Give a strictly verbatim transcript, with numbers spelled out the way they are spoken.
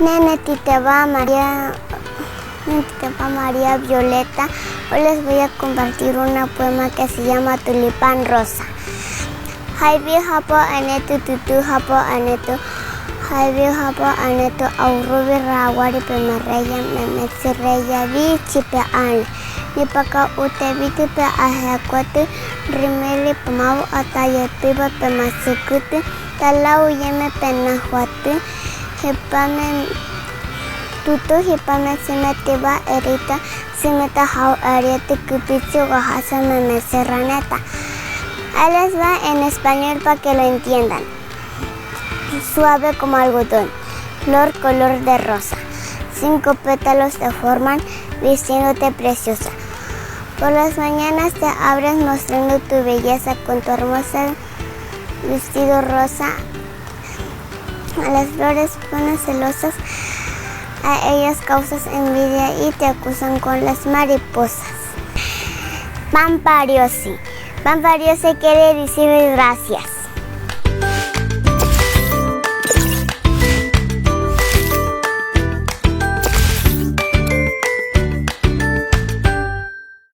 Nene titewá María, nene titewá María Violeta. Hoy les voy a compartir una poema que se llama Tulipán Rosa. Haiwi hapo anetu tutu hapo anetu. Haiwi hapo anetu auruwi rawari pe mareya me metsi reya wichi pe ane. Nipaka ute witu pe aheakuatu rimeli pamau ataye pipa pe masukütu. Talau yeme pe nahuatu. Hipame tutu hipame simetiwa erita. Simeta hau ariete kupitsu Oaxaca me meseraneta. Ahí les va en español para que lo entiendan. Suave como algodón, flor color de rosa. Cinco pétalos te forman, vistiéndote preciosa. Por las mañanas te abres mostrando tu belleza con tu hermosa vestido rosa. A las flores ponen celosas, a ellas causas envidia y te acusan con las mariposas. Pampa Riosi. Pampa Riosi quiere decir gracias.